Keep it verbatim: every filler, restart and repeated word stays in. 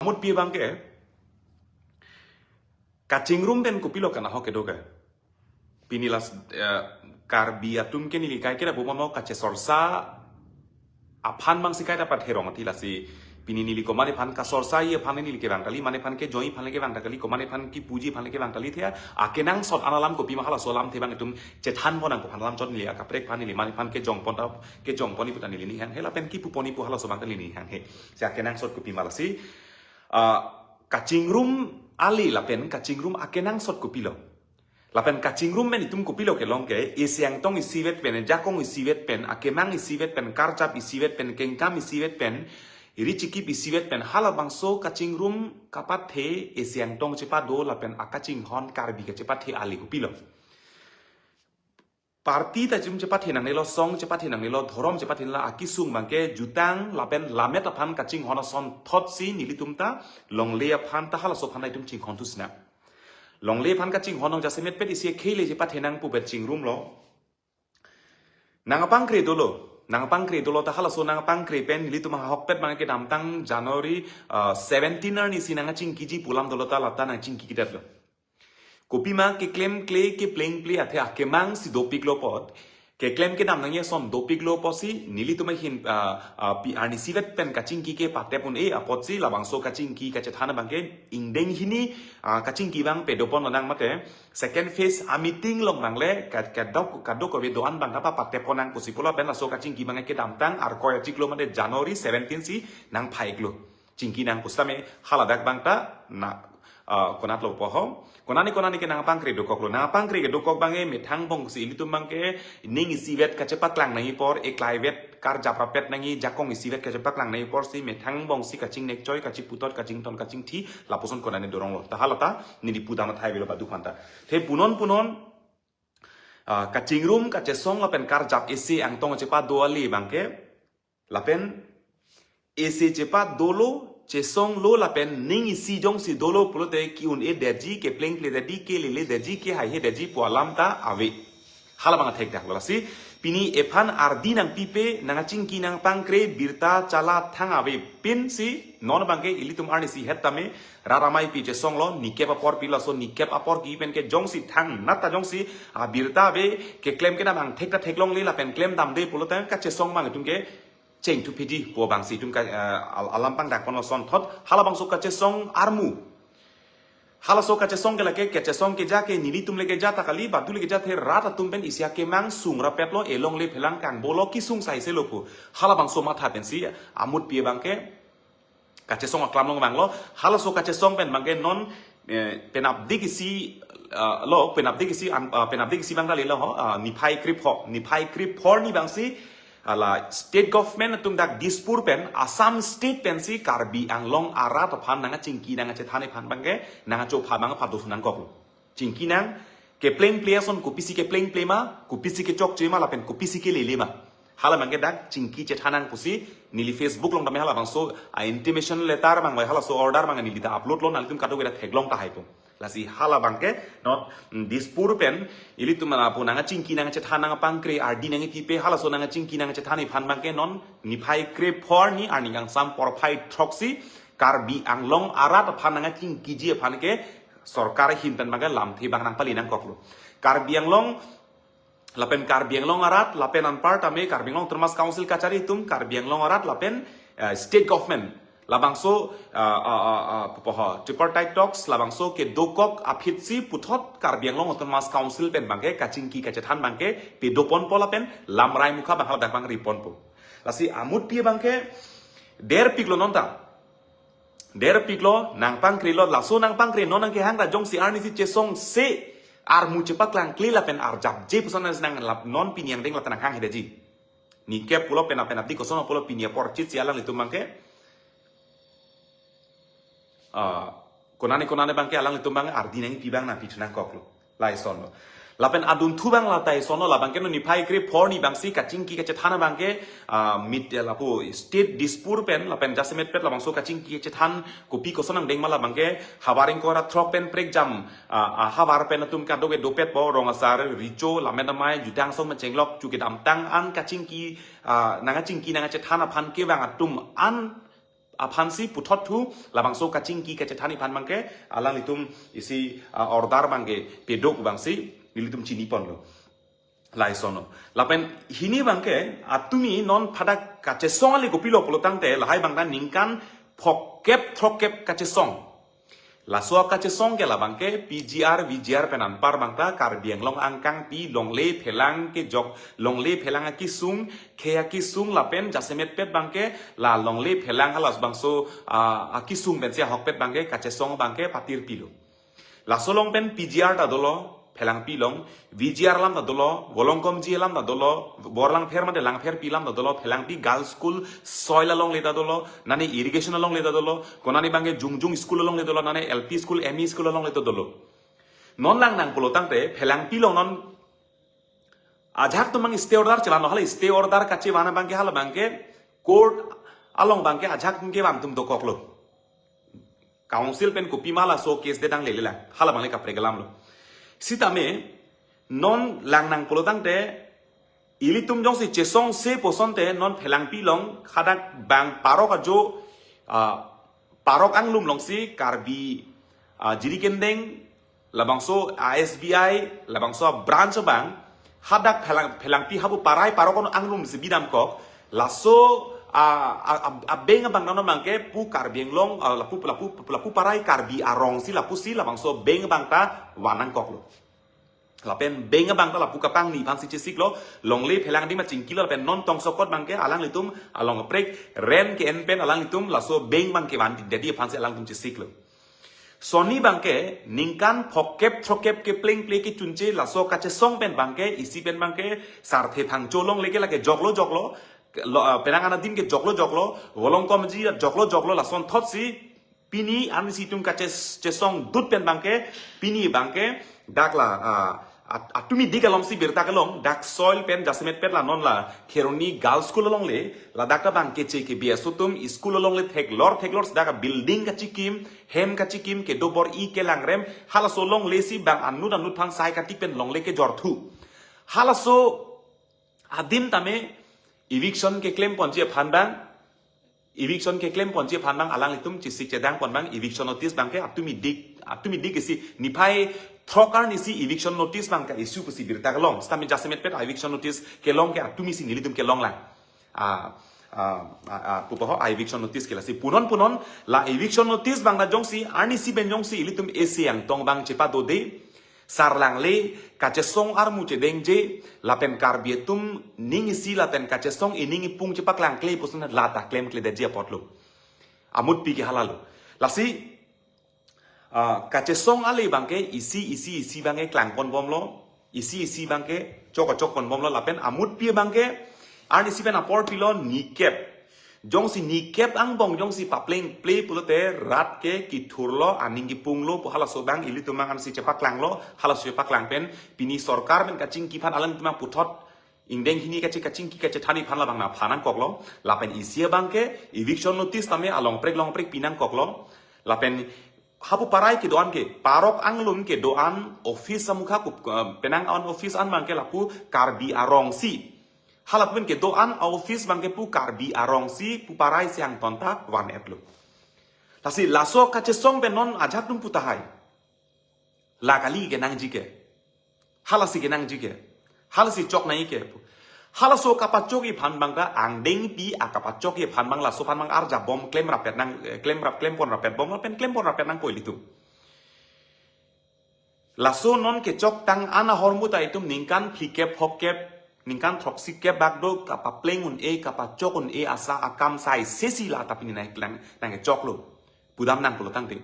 Amut pi abangke, kachingrum pen kopilo kanahok kedo ke. Pini las, eh, Karbi atum ke neli kaiketa bumono kachesorsa aphan bang si kaita patherong ati lasi. Pini neli komat aphan kasorsa-i aphan neli kevang kali, mane aphan kejoi aphan kevang kali, komat aphan kepuji aphan kevang kali thea. Akenangsot an alam kopima halaso alamthe abang itum chethanpon nangkok aphan alam chot neli akaprek aphan neli mane aphan kejongpon ta kejongpon-i pu ta neli ning hanghe lapen kipupon-i pu halaso abang ta neli ning hanghe. Si akenangsot kopima lasi. Ah, kachingrum ale lapen kachingrum akenangsot kopilo. Lapen kachingrum pen itum kopilo kelong ke, isi angtong isivet pen, jakong isivet pen, akemang isivet pen, karjap isivet pen, kengkam isivet pen, iri chikip isivet pen, halabangso kachingrum kapathe isi angtong chepado lapen akachinghon Karbi kachepathe ale kopilo. Party ta chum chepathe nangnelo, song chepathe nangnelo, dhorom chepathe nangnelo, akisung abangke jutang lapen lammet aphan kachinghon asonthot si nelitum ta longle aphan ta halaso aphan itum chinghon thusna. Longle aphan kachinghon nong jasemet pet isi khele chepathe nang pu bet chingrumlo. Nang apangkre dolo, nang apangkre dolo ta halaso nang apangkre pen nelitum ahokpet abang kedamtang January, ah, seventeen arni si nang achingkiji pu alam dolo ta lata nang chingki kidat lo. Kopima keklemkle keplengple athe akemang si dopiklo apot. Keklem kedam nangji ason dopiklo apotsi nelitum ahin, ah, ah, pi arni isivet pen kachingki ke patep un-e apotsi labangso kachingki kachethan abangke ingdeng hini, ah, kachingki abang pedopon nang mate. Second phase a meeting along abang le ka-, kadok, kadokave do-an abang kapa patep nang pusi pulo pen laso kachingki abang kedamtang Arkoi achiklo mate January seventeen si nang phaiklo. Chingki nang pusitame haladak abang ta na, ah, konatlo pupo ho. Konani konani ke nang apangkre dokoklo. Nang apangkre kedokok abang e methang bong si ilitum abangke ning isivet kachepaklang nangji apor, eklaivet karjap rapet nangji, jakong isivet kachepaklang nangji apor si methang bong si kachingnek choi, kachiputot, kachington, kachingthi, lapuson konani doronglo. Ta halata neli pudam athai avelo badu phanta. The punon punon, ah, kachingrum, kachesong lapen karjap isi angtong chepado ale abangke, lapen isi chepadolo, chesonglo lapen ning isi jongsi dolo pulote ki-un-e detji, keplengple detji, kelele detji, kehaihe detji pu alam ta ave. Halabang athekdak lo lasi. Pini ephan ardi nangpipe, nang achingki nang apangkre, birta chala thang avepin si non abangke ilitum arni si het tame rat amei pi chesonglo, nikep apor pilo, laso nikep apor kipi pen ke jongsi thangnat ta jongsi abirta ave, keklem kedam angthek ta theklongle lapen klemdamde pulote kachesong abang itum ke chengthu phidi pu abang si itum ka, eh, al-, alam pangdakpon asonthot, halabangso kachesong armu. Halaso kachesong ke lake, kachesong keja ke nelitum le keja ta kali, badu le keja the rat atum pen isi akemang sung rapetlo, elongle phelang kangbolo, kisung saiselo pu. Halabangso matha pen si amut pi abangke kachesong aklam along abanglo, halaso kachesong pen abangke non, eh, penapdik isi, ah, lo, penapdik isi an-, ah, penapdik isi abang kalilo ho, ah, niphai krepho, niphai krepho arni abang si, ala state government atum dak Dispur pen, Assam state pen si Karbi Anglong arat aphan nang achingki nang achethan aphan abangke, nang achopha abang aphan dos nangkoklo. Chingki nang, keplengple ason kopisi keplengple ma, kopisi kechokche ma, lapen kopisi kelele ma. Hala abangke dak chingki chethan nang pusi, neli Facebook along tame halabangso, a intimation letter abang bai halaso order abang neli ta upload lo, nanglitum kadokave ta theklong tahai pu. Lasi hala abangke, not, mm, Dispur pen, ilitum mana pu nang achingki nang chethan nang apangkre, ardi nangpipe, halaso nang achingki nang chethan aphan abangke non, niphai krepho arni arni kangsam porphai throksi, Karbi Anglong arat aphan nang achingkiji aphan ke, sorkar ahin pen abangke lamthe abang nangpali nangkoklo. Karbi Anglong, lapen Karbi Anglong arat, lapen anpar tame Karbi Anglong Autonomous Council kachari atum, Karbi Anglong arat, lapen, eh, state government. Labangso, ah, ah, ah, ah, pupo ho, tripartite talks, labangso kedokok aphi si puthot Karbi Anglong Autonomous Council pen abangke, kachingki kachethan abangke, pedoponpo lapen, lamrai mukha abang haladak abang riponpo. Lasi amut pi abangke, derpiklo non ta. Derpiklo, nang pangkrelo, laso nang pangkre, non nang kehang ta jongsi arni si chesongse, armu chepaklangkle lapen arjapje puson nang lap non pini angdeng lata nang hanghe detji. Nikep pulo penap penapdik koson pulo pini apor chit si alanglitum abangke. Ah, konani konani abangke alanglitum abang ardi nangpi abang nangpithu nangkoklo. Laisonlo. Lapen adunthu abang lata isonlo, labangke non niphai krepho arni abang si kachingki kachethan abangke, ah, mit, eh, lapu state Dispur pen, lapen jasemet pet labangso kachingki kachethan kopi koson angdeng ma labangke, havar ingkoi ra throk pen prekjam, ah, ah, havar pen atum kadokave dopetpo, rong asar, recho, lammet amei, jutang asong machenglok, chu kedamtang an kachingki, ah, nang achingki nang achethan aphan kevang atum an aphansi puthot thu labangso kachingki kachethan aphan abangke alanglitum isi, ah, order abangke pedo pu abangsi nelitum chiniponlo. Laisono. Lapen hini abangke atumi non phadak kachesong ale kopilo pulo tangte lahai abangta ningkan phokep throkkep kachesong. Laso kachesong ke labangke P G R, V G R pen anpar abangta Karbi Anglong angkangpi longle phelang kejok, longle phelang akesung, khei akesung lapen jasemetpet abangke la longle phelang halas bangso, ah, akesung pensi ahokpet abangke kachesong abangke patirpilo. Laso along pen P G R ta dolo, phelangpi along, V G R alam ta dolo, volongkomji alam ta dolo, bor langpher mate langpherpi alam ta dolo, phelangpi girls school, soil alongle ta dolo, nane irrigation alongle ta dolo, konane abangke jongjong school alongle dolo, nane L P school, M E school alongle ta dolo. Non lang nang pulo tangte, phelangpi along non ajahak atum abang stay order chelang lo, hala stay order kachevan abangke hala abangke court along abangke ajahak atum kevan atum dokoklo. Council pen kopima laso case de dang lele lang. Hala abang le kaprek alam lo. Sitame non lang nang pulo tangte ilitum jongsi chesongse pu asonte non phelangpi along hadak bang parok ajo, ah, parok anglum alongsi Karbi, ah, Jirikindeng labangso, ah, S B I labangso branch abang hadak phelang, phelangpi hapu parai parok anglumsi bidamkok laso, ah, ah, ah, abeng abang nano abangke pu Karbi Anglong, ah, lapu, lapu, lapu parai Karbi arongsi lapusi labangso bank abangta van nangkoklo. Lapen bank abangta lapu kapangni aphansi chesiklo, longle phelang adim achingkilo lapen non tongsokot abangke alanglitum along kaprek rent ke-en pen alanglitum laso bank abangke van dadi aphansi alanglitum chesiklo. Sonni abangke ningkan phokep throkkep keplengple kechunche laso kachesong pen abangke isi pen abangke Sarthe Phangcho alongle ke lake joklo joklo, lo, ah, penang an adim ke joklo joklo, volongkomji joklo joklo, lasonthotsi pini arnisi atum kache, chesong dut pen abangke, pini abangke dak la, ah, at-, atumi dik alongsi birta kelong, dak soil pen jasemetpet la non la Kheroni Girls School alongle, ladak ta abangke che ke B S atum school alongle theklor theklor si dak building kachikim, hem kachikim, kedo bor-i kelangrem, halaso alonglesi bang anut anut aphan sai katik pen longle kejorthu. Halaso adim tame eviction keklemponji aphan abang, eviction keklemponji aphan abang alanglitum chesik chedangpon abang eviction notice abangke atumi dik, atumi dik isi niphai throk arnisi eviction notice abang ka-issue pusi birta kelong. Sitame jasemetpet eviction notice kelong ke atumisi nelitum kelong lang. Ah, ah, ah, ah, pupaho eviction notice ke lasi punon punon la eviction notice abang la jongsi arnisi pen jongsi ilitum isi angtong abang chepadode, sarlangle, kachesong armu chedengje, lapen Karbi atum ning isi lapen kachesong ining ipung chepaklangkle puson lata klemkledetji apotlo. Amutpi ke halalo. Lasi, ah, kachesong ale abangke isi isi isi abangke klangponbomlo, isi isi abangke chok chokponbomlo, lapen amutpi abangke arnisi pen apor pilo nikep. Jongsi nikep angbong jongsi paplengple pulote rat ke kithurlo, aning kipunglo pu halaso abang ilitum abang ansi chepaklanglo, halaso chepaklang pen pini sorkar pen kachingki aphan alanglitum abang puthot ingdeng hini kache kachingki kachethan aphan labang na phan nangkoklo. Lapen isi abangke eviction notice tame alongprek longprek pinangkoklo. Lapen hapu parai kedo-an ke, parok anglum kedo-an office amukha kup-, eh, penang an office an abangke lapu Karbi arongsi. Halapu pen kedo-an office abangke pu Karbi arongsi pu parai si angtonta van-etlo. Lasi laso kachesong pen non ajahak atum pu tahai. La kali kenangji ke. Halasi kenangji ke. Halasi choknangji ke. Halaso kapachokji aphan abangta angdengpi akapachokji aphan abang laso aphan abang arjabom klemrapet nang, eh, klemrap, klemponrapetbomlo pen klemponrapet nangpo ilitum. Laso non kechoktang an ahormu ta itum ningkan phlikep hokkep, ningkan throksikep bak do kapapleng un-e, kapachok un-e asa akam sai sesi la ta pini nang, nang, nangkechoklo. Pudam nang pulo tangte.